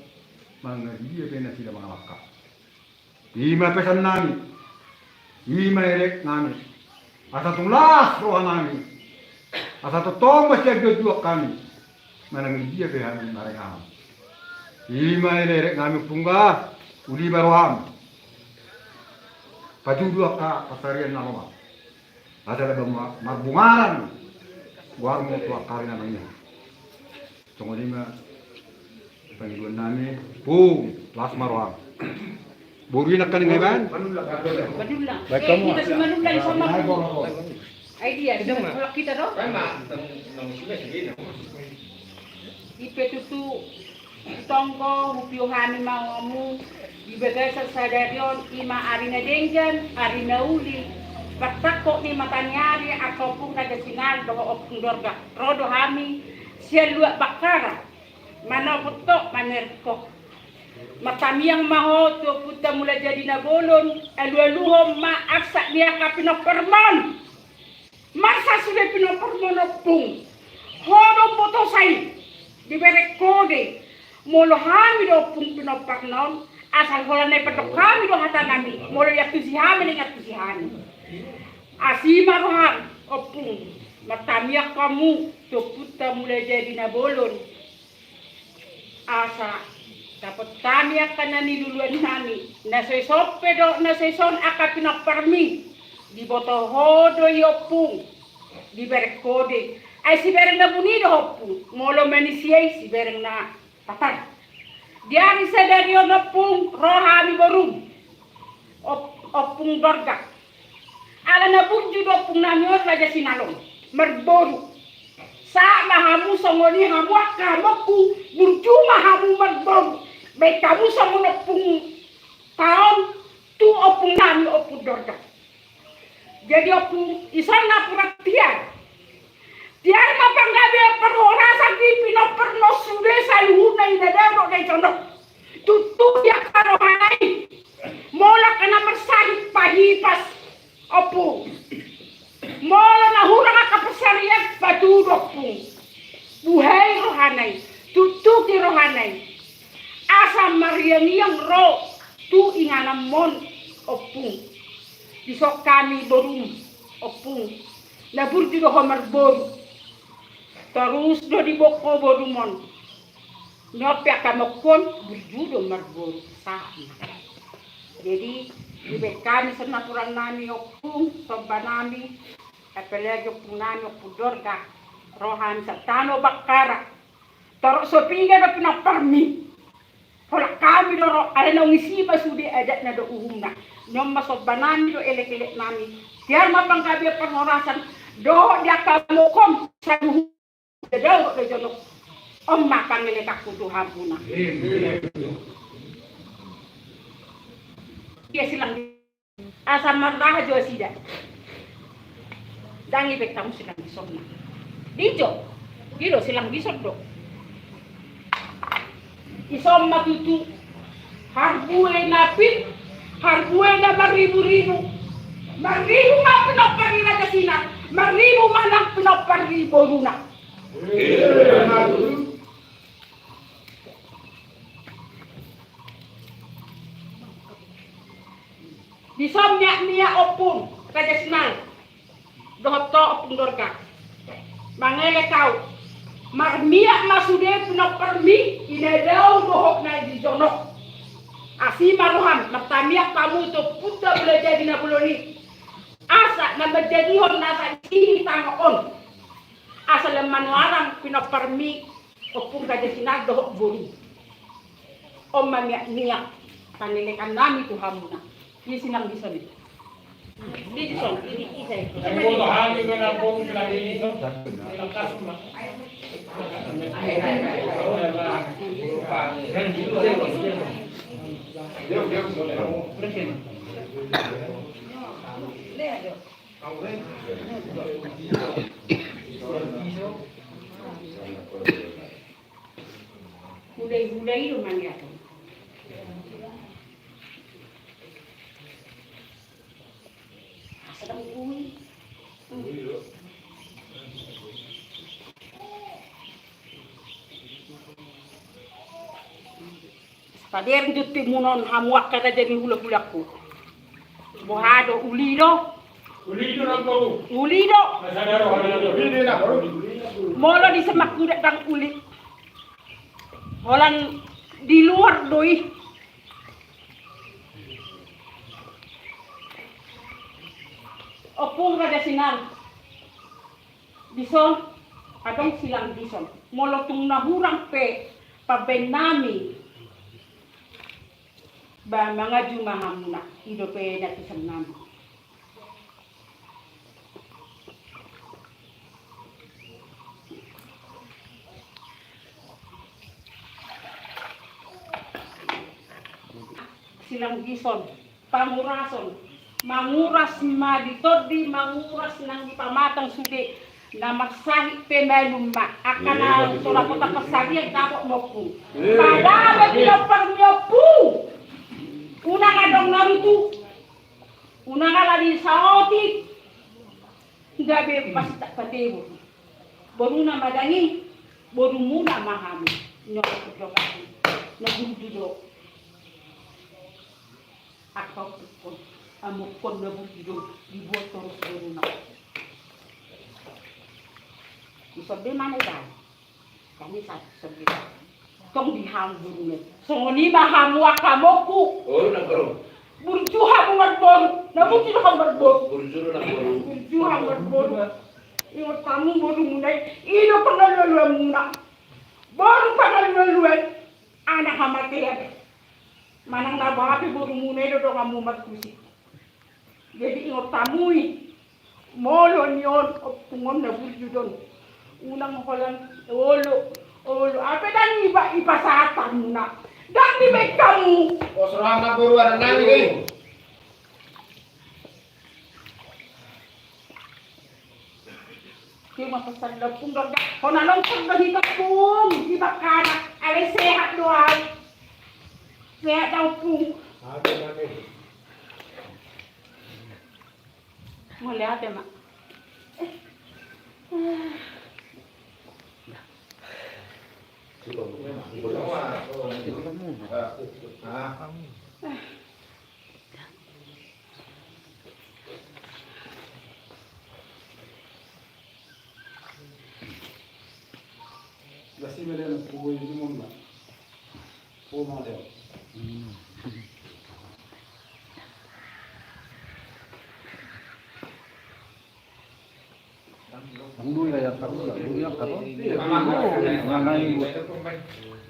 manang di dia pe nasida mangalangka. I ma pesan nami, i ma elek nami, asa tung las roha nami, asa tongtong ma sian juak-juak hami, manang di dia pe hami maringanan. I ma elek nami, Ompung, uli ma roham, patudu angka pansarian na lomak. Asa laba ma-, marbungaran goarmu tu angka ari na mangihut. Songon i ma pangidoan nami, Ompung, las ma roham. Boru i nangkaning, Iban? Manulak. Baik, eh, kamu. Kita si manulak sama. Ai dia, kita do. I pe tutu, tonggo, hupio hami ma hamu di bagasan sadari on, i ma ari na denggan, ari na uli, partangkok ni mataniari, angka Ompung Raja Singa dohot Ompung Dorga. Ro do hami sian luat Bakkara, manopot ho, mamereng ho. Martamiang ma ho tu Ompunta Mulajadi Nabolon, alualuhon ma arsak ni angka pinomparmon. Marsak sude pinomparmon, Ompung. Ho do umbotosa i, dibereng ho do i. Molo hami do, Ompung, pinomparna on, asal holan na ipandok hami do hata nami, molo iantusi hami, na iantusi hami. Asi ma roham, Ompung, martamiang hamu tu Ompunta Mulajadi Nabolon. Asa dapot hami angka na niluluan nami, na so ison pe dohot na so ison angka pinomparmi, diboto ho do i, Ompung, dibereng ho do i. Ai sibereng na buni do, Ompung, molo manisia i sibereng na patar. Di ari sadari on, Ompung, ro hami borum, Op-, Ompung Dorga. Ala na burju do ompung nami on Raja Sinalong marboru. Sahat ma hamu songon i, hamu angka amongku, burju ma hamu marboru. Baen hamu songon ompungta on tu ompung nami, Ompung Dorga. Jadi, Ompung, ison napuran tiar. Tiar ma panggabean parhorasan di pinomparmon sude saluhutna, i na dao dohot na di jonok. Tutu di angka rohana i, molo angka na marsahit pahipas, Ompung, molo na hurang angka pansarian, patudu, Ompung. Buhai rohana i, tuktuki rohana i, asa mariangiang ro tu ingananmon, Ompung. Dison hami borum, Ompung, na burju do ho marboru. Torus do diboan ho borum on. Nion pe angka amongku on burju do marboru, sahat ma. Jadi, dibaen hami sian napuran nami, Ompung, somba nami, apalagi ompung nami, Ompung Dorga, ro hami sian tano Bakkara. Torop so piga do pinomparmi, holan hami do ro, alai naung isi ma sude adatna dohot uhumna. Nion ma somba nami dohot elek-elek nami. Tiar ma panggabean parhorasan dohot di angka amongku on saluhutna, dao dohot na di jonok. On ma pangelekanku tu hamuna. Ia silang. Asa marlaha jo nasida. Ndang dibaen hamu silang dison na. Dijo, i do silang dison do. Dison ma tutu. Harbue na pir, harbue na marribu-ribu. Marribu ma pinompar ni Raja Sinar, marribu ma nang pinompar ni boruna. Dison miak-miak Ompung Raja Sinar dohot ho Ompung Dorga. Mangelek ahu, marmiak ma sude pinomparmi i na dao dohot na di jonok. Asi ma roham martamiak hamu tu Ompunta Mula Jadi Na Bolon i, asa na manjadihon nasa di sini tano on. Asa lam manoarang pinomparmi Ompung Raja Sinar dohot boru. On ma miak-miak pangelekannami tu hamuna. Di silang dison i. Di dison i, di dison i. Hulahula i do maniaton. Asa dang bui. Pader jutimuna on hamu angka raja ni hulahulangku. Boha do, uli do? Uli do. Molo di Semangkuda dang uli. Holan di luar do i. Ompung Raja Sinar. Dison, adong silang dison. Molo tung na hurang pe pambaennami, ba mangaju ma hamuna, i dope na tisonnami. Silang dison. Pangurason. Manguras ma di tondi, manguras nang di pamatang sude. Na marsahit pe malum ma. Angka na so dapotan parsarian dapot ma Ompung. Padahal pe di Ompung ni Ompung. Unang adong na rutu. Unang ala di saotik. Gabe pasti tak patebo. Boruna ma dang i, borumuna ma hamu. Nyogot do hamu. Na burju do. Angka ompukkon, amukkon na burju do, dibuat torus boruna. Di sonde ma na ibaen. Kami satu sonde. Tong di hamu boruna. Songon i ma hamu angka amokku. Burju hamu marboru. Na burju do hamu marboru. Burju hamu marboru. Ingot hamu borumuna i. I do pangalualuanmuna. Boru pangalualuan. Anak hamatean. Manang na boha pe borumuna i do donganmu marhusip. Jadi ingot hamu i. Molo ni on, ompung on na burju do on. Unang holan olo, olo. Ape dang iba, ipasahat hamuna. Dang dibaen hamu. Pos roham na boru anak nami i. Dia ma pesan da Ompung do. Hona longkon do hita Ompung. Iba kana. Ale sehat do au. Sehat da Ompung. Mauliate ma.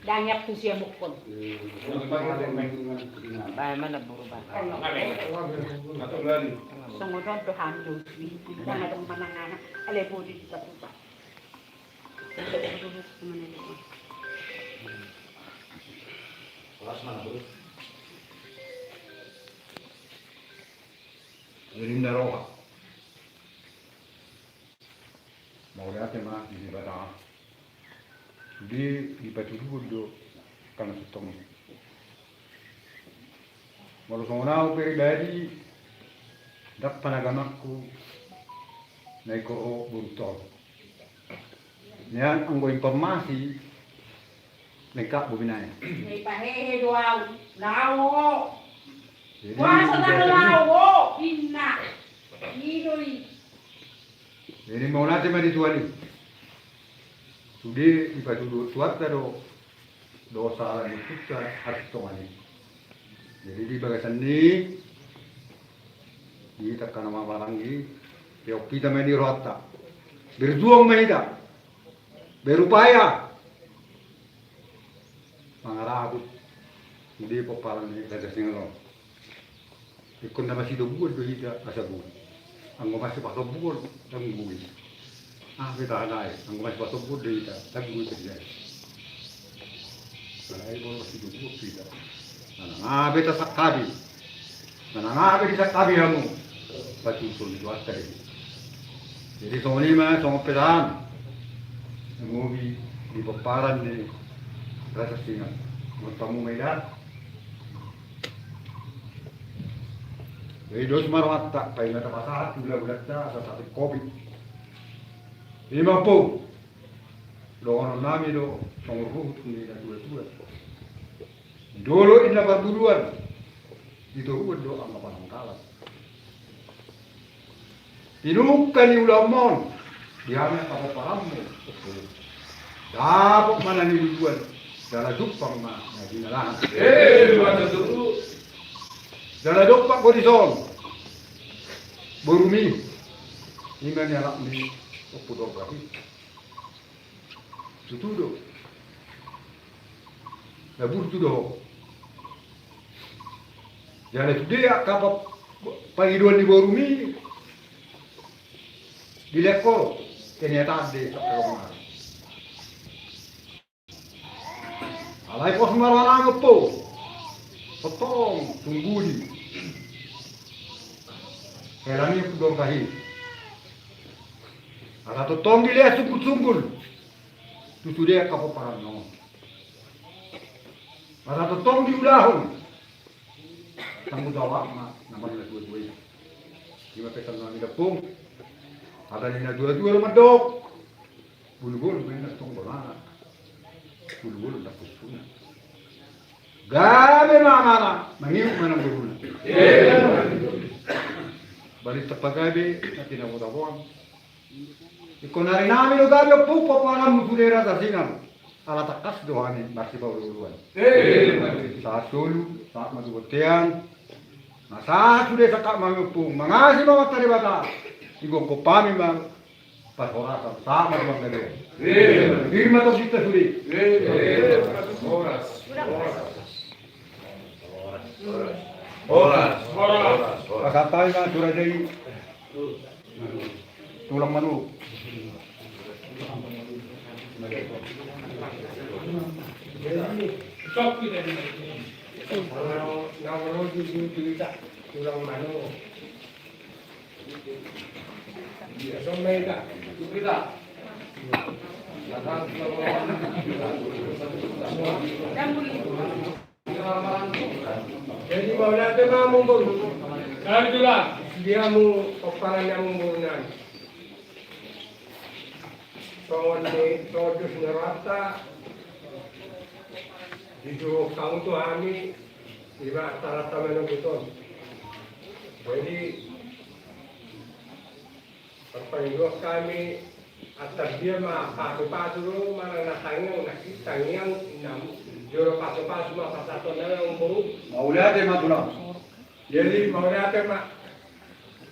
Dang iangkat tu siamukkon. Bae mana boru ba. Songon on do hami do. Dang adong manang anak. Ale bodi di tatupa. Horas mana boru. Gerindra roha. Mauliate ma di Debata. Sude dipatuduhon do angka na sintong i. Molo songon au pribadi, ndang panagamanku na ingkon ro boru on. Nian anggo informasi lengkap bobi nai. Dipahehe do au, laho. Jadi, puasa tanggal laho, inna. I do i. Jadi mauliate ma di Tuhan i. Sude dipatuduhon Tuhanta do dosa ala ni huta hasintongan i. Jadi di bagasan ni di tangka na marhahamaranggi, peop hita ma i di rohanta. Berjuang ma hita. Berupaya mangarahut sude pomparan ni Raja Singa on. Ingkon na masitoguon do hita asa boi. Anggo masipasombuon, ndang boi. Ah, beta hanai, anggo masipasombuon do hita, ndang boi terjadi. Alai molo masitoguon hita, manang aha pe tasangkapi, manang aha pe disangkapi hamu, patuson do angka dei. Jadi songon i ma, songon pesan. Ngopi di pomparan ni Raja Singa. Mantamu ma i da. Jadi dos ma rohanta, paima tapasahat hulahulanta asa tapik kopi. Ima po. Dohonon nami do songon ruhut ni natuatua. Di dolok inna parbuluan, ditoruan do angka panangkalan. Pinungka ni ulaonmon di hami angka pomparanmu. Dapot ma na niluluan, jala jumpang ma na jinalahan. Jala dompak do dison borumi, ima ni anakmi Ompu Dorka i. Tutu do. Na burju do ho. Jala sude angka pa-, pangidoan ni borumi dilehon ho. Ternyata ande sokkeong. Alai pos ma roha nami, Ompu. Tongtong tung budi. Hela ni Ompu Dorka i. Asa tongtong dilehon sungkun-sungkun tu sude angka pomparan on. Asa tongtong diulahon. Tanggung jawab ma na manang natuatua i. Ima pesan nami da, Ompung. Hata ni natuatua do mandok. Bulubolu ma inna tong bolana. Bulubolu ndang puspuna. Gabe ma amana, mangihut ma namboruna. Balintang pagabe na tinabo-taboan. Ingkon ari nami do gabe, Ompu, pomparanmu sude Raja Singa. Ala tangkas do hami marsipaolo-oloan. Sahat solu, sahat ma tu bontean. Na sahat sude sangkap ma hami, Ompu, mangasi ma Amanta Debata. Igokhon hami ma parhorasan, sahat ma tu panggabean. Diri ma tongginta sude. Horas. Horas. Horas. Pasahat hami ma tu raja i. Tulang manuk. Tulang manuk. Jadi mauliate ma hamu, Ompu. Di hamu pomparan ni hamu, Ompu, nami. Songon ni, songon dos ni rohanta, disuruh hamu tu hami, ima taranta manungkun on. Jadi, parpangidoan hami, antar dia ma pasu-pasu do, manang na tangiang, na tangiang, na jolo pasu-pasu ma pasahaton nami, Ompu. Mauliate ma, Tulang. Jadi, mauliate ma.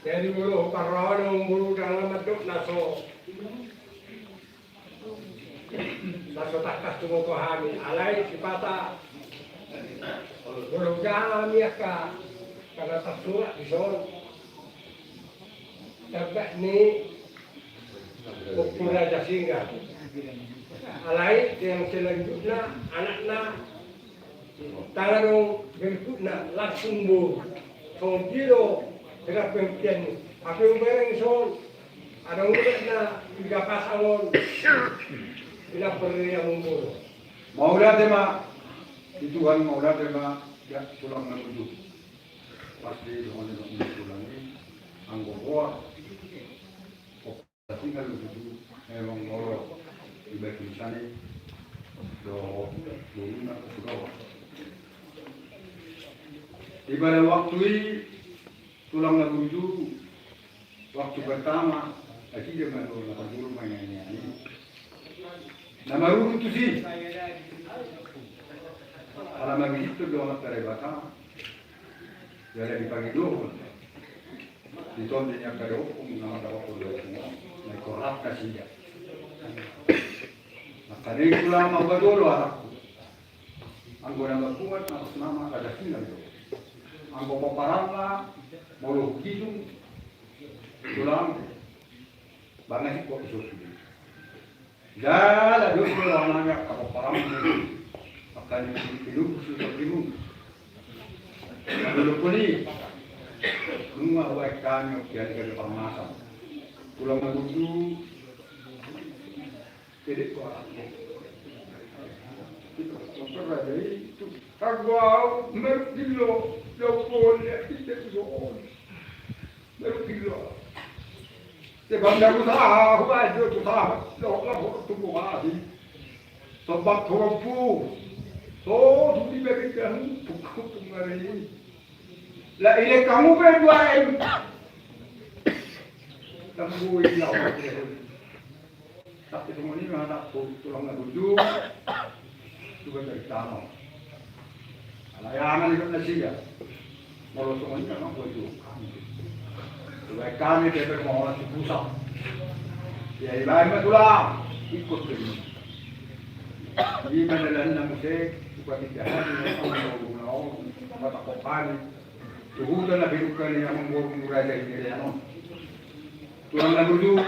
Jadi, molo huparrohahon, Ompu, ndang na mandok na so, na so tangkas tumoto hami. Alai sipata molo hujaha hami angka, angka na tarsurat dison. Tamba ni Ompu Raja Singa. Alai, yang selanjutna, anakna, tangga do berikutna, langsung bo. Songon dia do, berapa yang kian ni. Apa yang barang son. Adong urat na tiga pasang on. Ina pernah yang mungkul. Mauliate ma di Tuhan, mauliate ma di tulang na burju. Pasti dohot ni tulang i anggo boa. Tapi kalau itu memang molo di bagi sana do guru na sudah. Di pada waktu i tulang na burju, waktu pertama, akhirnya ma tulang na burju main ini. Na marurung tusi. Ala mangihut tu dohot tare bata. Jadi dipangido. Di tondi ni angka dohot na madapat do na korap nasida. Maka ni tulang ma ubatolo anakku. Anggo na mambuat atas nama Raja Singa do. Anggo pomparanna molo hugidung tulang bangasi kok isosu. Jala dos do rohanami angka pomparanmu. Angka ni pinungkus ni tokimu. Dulu pun i nunga hubaen hami okian gabe parmasan. Tulang na burju. Jadi kuat. Itu raja itu. Kagua mergilo. Jauh boleh kita itu. Baru gilo. Sebab daru tahu aja tu tahu. Lo lah tu buah. Sebab korompu. So tu di bagi dahu. Buku tu ngari. Lah ile kamu berdua em. Tembui lah. Tapi songon i ma anakku tulang na burju. Coba dari tano. Ala ya anak ikut nasida. Molo songon i ma anakku itu. Coba kami bebek mau nasi pusat. Ya ibae ma tulang ikut ke ini. Di mana dan na muse coba kita hari ini mau mau mau mata kopani. Tuhutan na bidukkan yang membuat murah jadi dia non. Tulang na burju.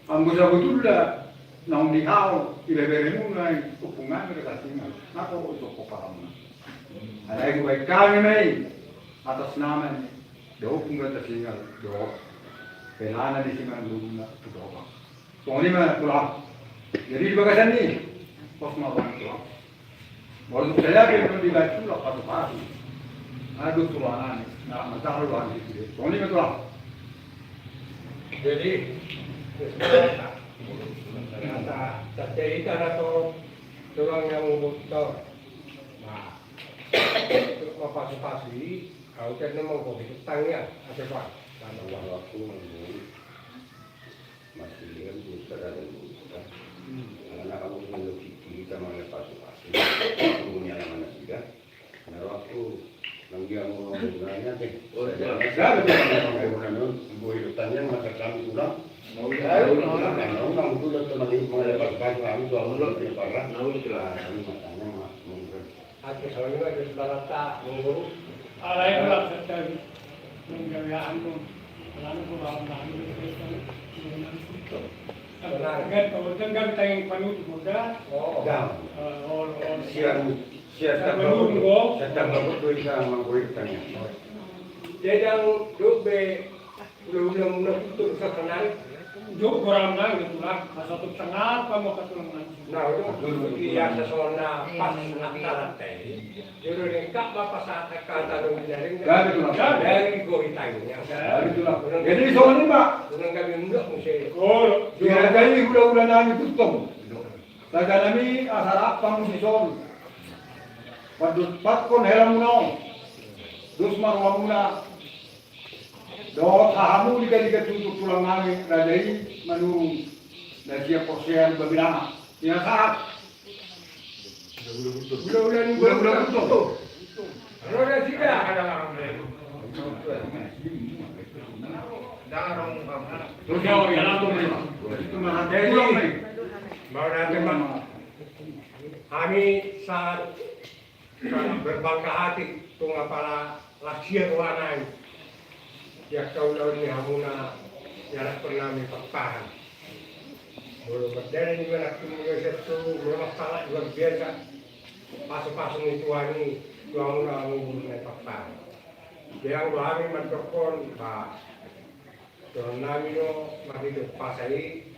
Anggo sabotulna naung di hau ibeberemuna i ompung nami Raja Singa, nunga ro i sopo paramna. Alai hubaen hami ma i atas nama ni da ompung Raja Singa dohot pelana ni Simanjoruna tu Dobak. Songon i ma tulang. Jadi di bagasan i pos ma bang tulang. Molo tung sadia pe molo dibaen tulang pasu-pasu. Aduh tulang nami na masalah tulang di sini. Songon i ma tulang. Jadi ternyata terjadi karena to tulang yang ngumpul to. Nah, untuk mapasu-pasu i, kau kan memang kau hidup tangiang atau apa? Karena waktu Masih dia kan belum sadar dan belum sadar. Anak kamu dengan logik kita mana pasu-pasu. Punya nama nasida. Nah, waktu nang dia mau nanya deh. Oh, iya. Saya ada yang mau nanya. Gue itu tanya masa kami pulang. Mau tahu, mau tahu. Nah, kamu tuh udah teman ini mau lepas pas kami tuh mau lebih parah. Nah, udah jelas. Nah, kami matanya mau Ate salamina di sebelah ta menguru. Alai ulang sedang menggawe anu. Lalu kurang tahu. Kan kau kan kami tanya penutup udah. Oh. Dah. Siang siang tak bagus. Siang tak bagus tuh bisa menggoyang tanya. Jadi yang dobe Ulang-ulang muna putus sasanari. Jok gorang nang gitu lah. Masa tu tengah apa mau katulang nang. Nah, itu dulu iya sasona pas acara teh. Jadi lengkap apa saat kata dong dari. Dari tulang. Dari goritanya. Dari tulang. Jadi soalnya Pak. Ulang kami enggak mesti. Oh, dihargai ulang-ulang nami tutong. Raja nami asal apa mesti soal. Padus patkon hela muna. Dus marwa muna. Dohot hahamu liga-liga tutu tulang nami raja i manurung na siap porsean babilana. Ia saat. Ula-ula ni ula-ula tutu. Roda sida. Terus ya, ya langsung ni. Itu mah jadi. Mau nanti mah. Kami saat Berbangga hati tung apala lansia rohana i. Di angka ulaon ni hamuna di anak pernah ni Pakpahan. Molo mardada ni manakku muna satu memang sangat luar biasa. Pasu-pasu ni Tuhan i tu hamuna hamuna ni Pakpahan. Jadi anggo hami mandokkon ba Dohonon nami do marhite umpasa i,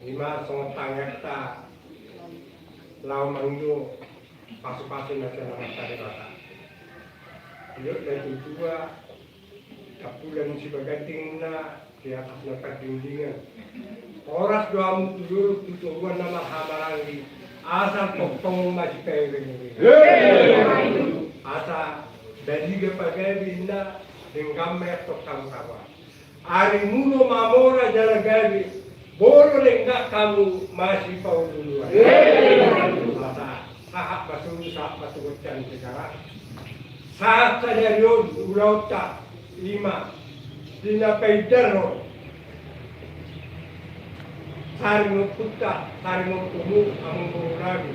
ima songon tangiangta laho mangido pasupasu na sian Amanta Debata. Didok natuatua, tampulan sibagandingna di atas na pardingdingan. Horas do hamu tu dolok tu toruan na marhahamaranggi, asa tongtong masipaerengerengan. Asa baliga pagabe inna, denggan ma antong hamu hamu. Ari muna mamora jala gabe, bolo denggan hamu masipaulu-uluan. Asa sahat ma solu, sahat ma tu bontean Tigaras. Sahat sadari on ulaonta, ima di na paindarhon sari ni ompunta, sari ni ompunmu, amangboru nami,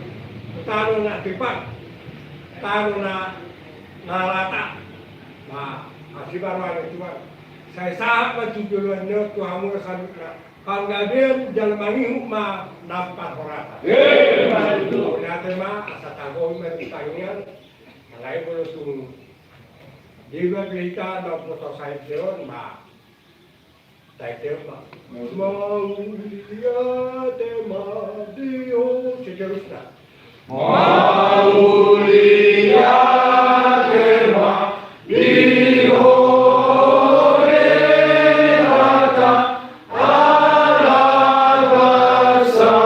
tu tano na tipak, tano na, na rata. Nah, asi ma roha ni Tuhan. Sai sahat ma tu joloan ni on tu hamu saluhutna panggabean jala mangihut ma na parhorasan. Mauliate ma, asa tagohi ma tu tangiang. Alai molo tung deba pe hita na umboto sahat on, ma taiteu ma. Mauliate ma di Ho, seterusna. Mauliate ma di Ho Debata ala basa.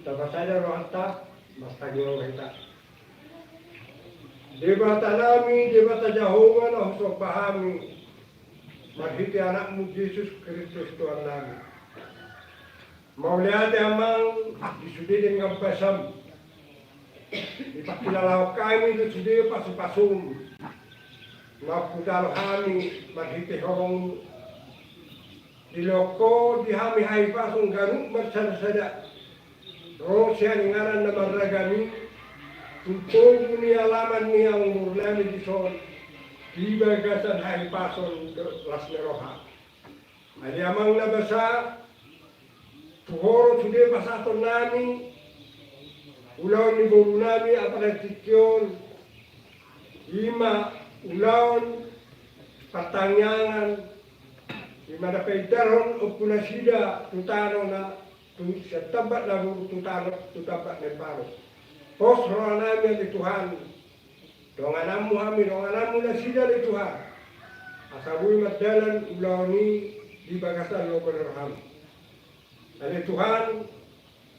Tapasada rohanta, martangiang ma hita. Debata nami, Debata Jahowa na husomba hami, marhite Anakmu Jesus Kristus Tuhan nami. Mauliate Amang, di sude denggan basam, dipangkilalahon hami do sude pasupasum na hujalo hami marhite holong. Dilehon Ho di hami hahipason ganup marsadasada, ro sian inganan na marragam i, tu togu ni alaman ni amangboru nami dison, di bagasan hahipason dohot las ni roha. Ale Amang na basa, tu Ho do sude pasahaton nami ulaon ni boru nami apala tingki on, ima ulaon partangiangan, ima na paindarhon ompunasida tu tano na, tu sian tambat na buruk tu tano, tu tambat na imbaru. Pos roha nami ale Tuhan, dongananmu hami, dongananmu nasida ale Tuhan. Asa boi mardalan ulaon i di bagasan lomo ni roham. Ale Tuhan,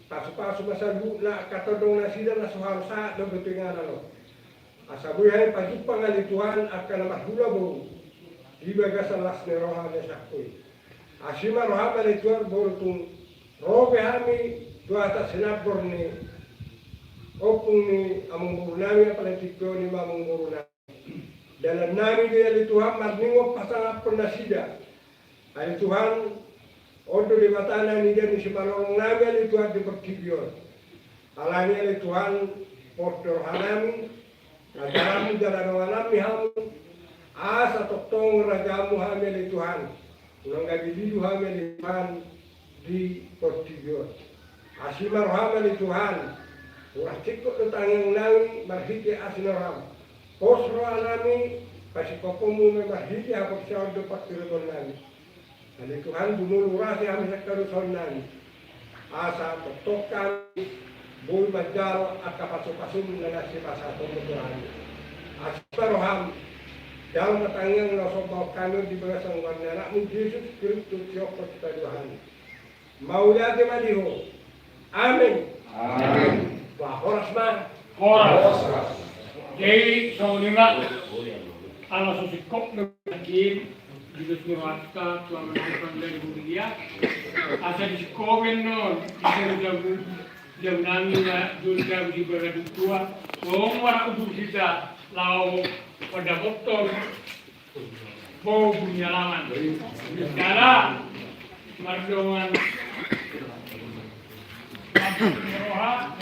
pasupasu ma saluhutna angka tondong nasida na so hami sahat dohot tu inganan on. Asa boi hami pajumpang ale Tuhan angka na marhula boru di bagasan las ni roha na sangkoi. Asi ma roham ale Tuhan, molo tung ro pe hami tu atas sinambor ni ompung ni amangboru nami apala tingki on, ima amangboru nami. Dalan nami do i ale Tuhan marningot pasangaphon nasida. Ale Tuhan, on do Debata na nida ni simalolong nami ale Tuhan di portibi on. Alani ale Tuhan, pos do roha nami, rajanami jala dongananmi hamu, asa tongtong rajamu hami ale Tuhan. Unang gabe lilu hami ale Tuhan di portibi on. Asi ma roham ale Tuhan, uras singkop do tangiang nami marhite asi ni roham. Pos roha nami, pasingkophonmu ma marhite haporseaon dohot panghiraton nami. Ale Tuhan, jumolo urasi hami sian hadosaon nami. Asa tongtong hami boi manjalo angka pasupasum na sipasahatonmu tu hami. Asi ma roham, jalo ma tangiang na husombahon hami on di bagasan goar ni Anakmu Jesus Kristus, sihompa sipatupaon hami. Mauliate ma di Ho. Amen. Amen. Bah, horas ma. Horas. Jadi songon i ma, ala so singkop do nangkin, di dos ni rohanta tu amang amang dari Bulia. Asa disingkop do di jabu-jabu, jabu nami na jolo jabu di bagasan tua. Songon i ma, udur hita laho mandapothon boru ni alaman. Jala mardongan roha.